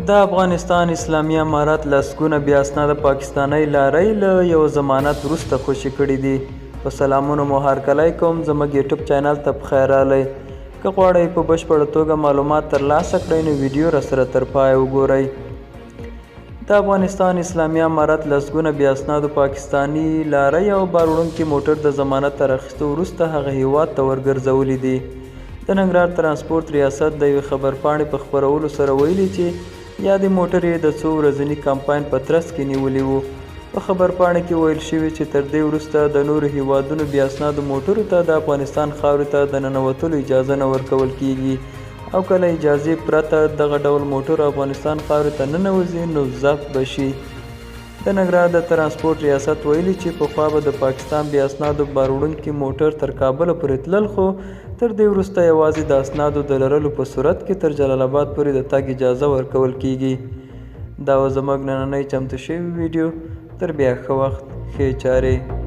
د افغانستان اسلامي امارت لسګونه بې اسناده پاکستانۍ لارۍ له یو ضمانت وروسته خوشې کړې دي. په سلامونو مو هرکلی کوم، زموږ یوټیوب چینل ته پخیر راغلی. که غواړئ په بشپړه توګه معلومات ترلاسه کړئ نو ویډیو راسره تر پایه وګورئ. د افغانستان اسلامي امارت لسګونه بې اسنادو پاکستاني لارۍ او باروړونکي موټر د ضمانت تر اخیستو وروسته هغه هیواد ته ورګرځولي دي. د ننګرهار ترانسپورت ریاست د یوې خبرپاڼې په خپرولو سره ویلي چې یادې موټرې یې د څو ورځني کمپاین په ترڅ کې نیولي وو. په خبرپاڼه کې ویل شوي چې تر دې وروسته د نورو هیوادونو بې اسنادو موټرو ته د افغانستان خاورې ته د ننوتلو اجازه نه ورکول کیږي او که له اجازې پرته دغه ډول موټرو افغانستان خاورې ته ننوځي نو ضبط به شي. د ننګرهار د ترانسپورت ریاست ویلي چې پخوا به د پاکستان بې اسنادو باروړونکي موټر تر کابله پورې تلل، خو تر دې وروسته یوازې د اسنادو د لرلو په صورت کې تر جلال اباد پورې د تګ اجازه ورکول کیږي. دا وه زموږ نننۍ چمتو شوې ویډیو. تر بیا ښه وخت، ښې چارې.